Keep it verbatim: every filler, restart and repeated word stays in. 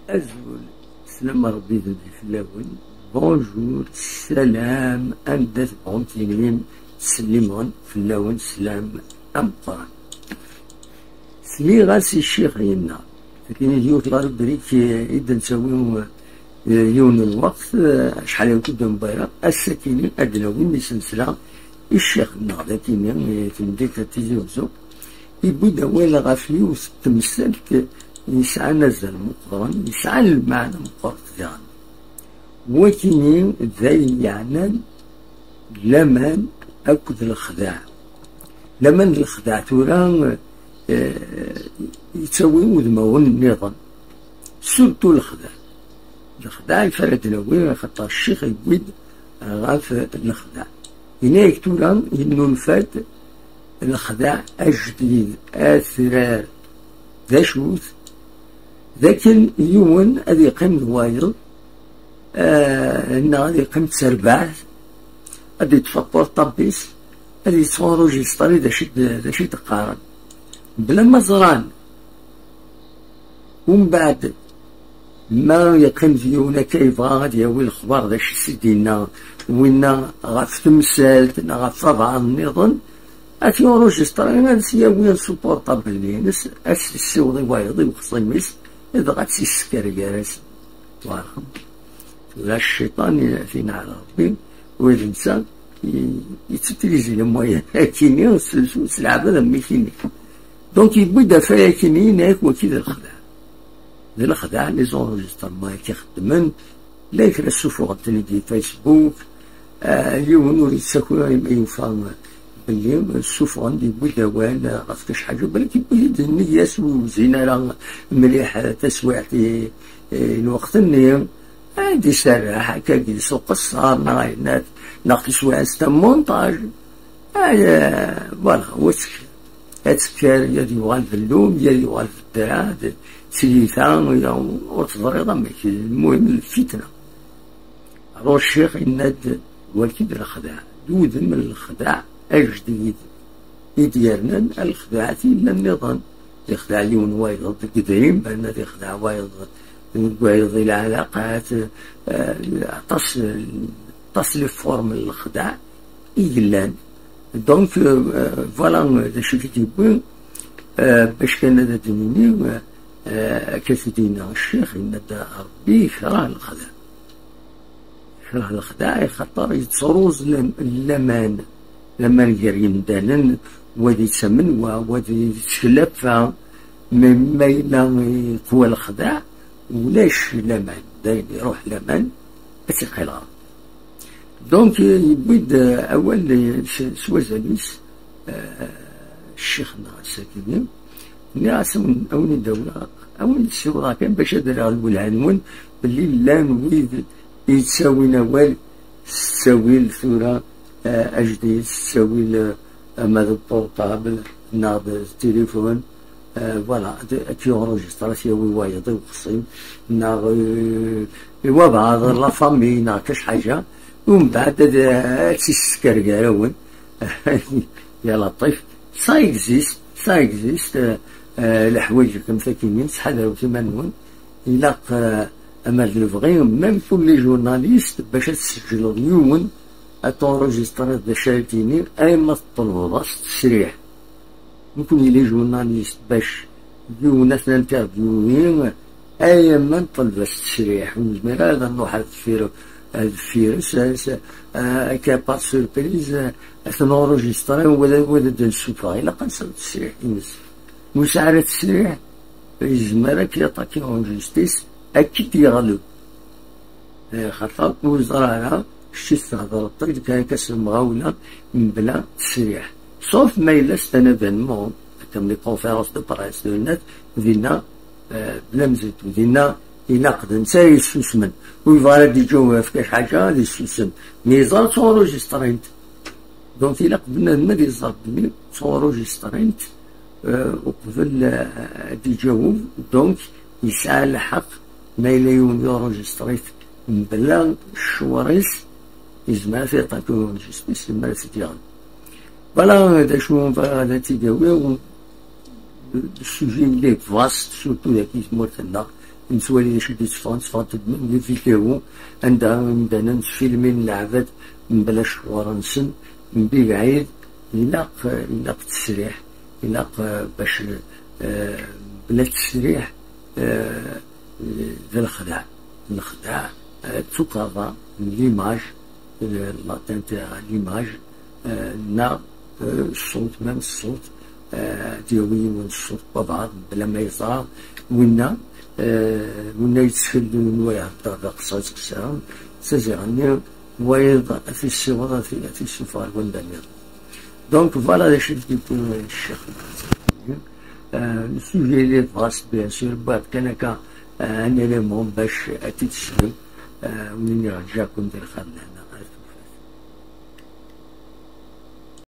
Azul, sslam Rebbi d fell-awen. Bonjour, salam, anda tebɣum tinim, ttsellimeɣ fell-awen sslam ameqqran. Sliɣ-as i ccix yenna, akken i d yiwet la rubrique i d-nettawi, eh, yiwen n lweqt, eh, acḥal n kudda n bayra, ass-akini ad d-nawi mi s-nesla i ccix-nneɣ d akini, eh, temdint n Tizi Uzzu, yewwi-d awal ɣef yiwet n temsalt yesɛan azal meqqren, yesɛan lmeɛna meqqret diɣen. Wakini d ayen yeɛnan laman akked lexdeɛ. Laman d lexdeɛ tura, eh, yettawi udmawen nniḍen. Surtout lexdeɛ. Lexdeɛ yif ara d-nawi, axaṭer ccix yewwi-d ɣef lexdeɛ. Yenna-yak tura yennulfa-d lexdeɛ ajdid, atrar. D acu-t? D akken yiwen ad yeqqim d wayeḍ, eh, neɣ ad yeqqim d terbaɛt, ad yeṭṭef apurṭabl-is, ad yettunrujistri d acu i d-, d acu i d-qqaren. Bla ma ẓran. Umbeɛd, ma yeqqim d yiwen akka yebɣa ad yawi lexbar d acu i s-id-yenna winna ɣef temsalt neɣ ɣef aḍar nniḍen, ad t-yunrujistri, ad s-yawi s upurṭabl-ines, ad s-yessiweḍ i wayeḍ i uxṣim-is, dɣa ad tt-yessker gar-asen. Voilà. Tura cciṭan i, ad t-ineɛl Rebbi, ur d-nsa, i, yettutilizi les moyens akini s, s, s leɛbad am wikini. Donc, yewwi-d afay akini, yenna-yak waki d lexdeɛ. D lexdeɛ, les enregistrements i k-ixeddmen, la kra ssufuɣen-ten-id di Facebook, ah, yiwen ur yettaki ma yufa belli ssufuɣen-d, yewwi-d awal ɣef kra ḥaǧa, balak yewwi-d nnig-as ur yewzin ara mliḥ taswiɛt i, i lweqt-nni. Ad iserreḥ akkagi s uqeṣṣer, neɣ ayen, neɣ tiswiɛin s tamunṭaj. Ay, voilà, wetk-, ad tekker, yad yuɣal d llum, yad yuɣal d ddreɛ, d tiyita, ya, ur teẓriḍ amek, lmuhim, lfitna. Alors, ccix yenna-d, wagi d lexdeɛ, d udem n lexdeɛ ajdid i d-yernan ar lexdeɛat yellan nniḍen. Yexdeɛ yiwen wayeḍ deg idrimen, ad yexdeɛ wayeḍ deg wayeḍ i lɛalaqat, eh, aṭas, aṭas les formes n lexdeɛ i yellan. Donc, euh, voilà, d acu i d-yewwi, euh, bac kan ad d-nini, euh, akka t-id-yenna ccix, yenna-d Rebbi yekreh lexdeɛ. Yekreh lexdeɛ, axaṭer yettruẓ lam-, laman, laman gar yimdanen, wa ad yettamen wa, wa ad yettkel ɣef wa, ma, ma yella yeqwa lexdeɛ, ulac laman, dayen iruḥ laman, ad tt-iqqil ɣer. Donc, yewwi-d, euh, awal, euh, s, s wazal-is, euh, ccix-nneɣ ass-agi-nni. Nniɣ-as, awen, awen-id-awiɣ, awen-id-ssiwḍeɣ kan bac ad rreɣ lwelha-nwen belli llan wid yettawin awal s ttawil tura, euh, ajdid, s ttawil, euh, ama d portable neɣ d téléphone, euh, voilà, ad, ad k-yunrujistri, ad t-yawi wayeḍ i uxṣim, neɣ, euh, i wabɛaḍ, la famille, neɣ kac ḥaǧa, umbeɛd ad, ad tt-yessker gar-awen. Ya Laṭif, ça existe, ça existe, euh, euh, leḥwayeǧ am takinin, ttḥadaret iman-nwen, ilaq, euh, ama d lebɣi, même pour les journalistes, bac ad tseǧleḍ yiwen, ad t-enregistriḍ d acu ara d-yini, ay ma teṭṭlebeḍ-as ttesriḥ. Nekkni les journalistes, bac yiwen ad t-ninterviewi, ay ma neṭleb-as ttesriḥ, ur nezmir ara ad nruḥ ar deffir, ar deffir-s, s, s, euh, akka par surprise, euh, ad t-nenregistré, wa ad, wa ad d-nessufeɣ. Ilaq ad nesɛu ttesriḥ-ines. Ur nesɛi ara ttesriḥ, yezmer ad k-yaṭaki en justice, ad k-id-yeɣleb. Eh, xaṭer ur yeẓri ara, kečč thedreḍ-d kan akka s lemɣawla, mebla ttesriḥ. Sauf ma yella c'est un événement, comme les conférences de presse, d winna, dinna, eh, bla mzut, dinna ilaq d netta ara yessusmen. Ur yebɣi ara ad d-iǧaweb ɣef kra ḥaǧa, ad yessusem. Mi yeẓra ttunregistrint. Donc, ilaq bnadem ad iẓer belli ttunregistrint, euh, uqbel, euh, ad d-iǧaweb. Donc, yesɛa lḥeqq, ma yella yiwen yurujistrit mebla ccwer-is, yezmer ad t-yaṭaki unjistis, yezmer ad t-id-yeɣli. Voilà d acu bɣiɣ ad t-id-awiɣ. Sujet yella vaste, surtout dagi tmurt-nneɣ, nettwali d acu i d-yetteffɣen, tteffɣent-d di vidéo, anda imdanen ttfilmin lɛebad mebla ccɣur-nsen, mebɛid, ilaq, ilaq ttesriḥ, ilaq, eh, bac, eh, bla ttesriḥ, eh, d lexdeɛ, lexdeɛ, eh, d tukerḍa n l'image, eh, l'atteinte à l'image, eh, neɣ, eh, ṣṣut, même ṣṣut, eh, ad yawi yiwen ṣṣut n wabɛaḍ, bla ma yeẓra, winna, eh, winna yettkel d win wa ihedder d aqeṣṣer yettqeṣṣiren, s aziɣ-nni, wayeḍ ad t-issiweḍ, ad t-, ad t-issufeɣ ar wanda nniḍen. Donc, voilà d acu i d-yewwi ccix. Euh, le sujet, il est vaste, bien sûr, wwiɣ-d kan akka, euh, un élément bac ad t-id-tesmem, euh, win i ɣ-d-jaken di lxir n lehna.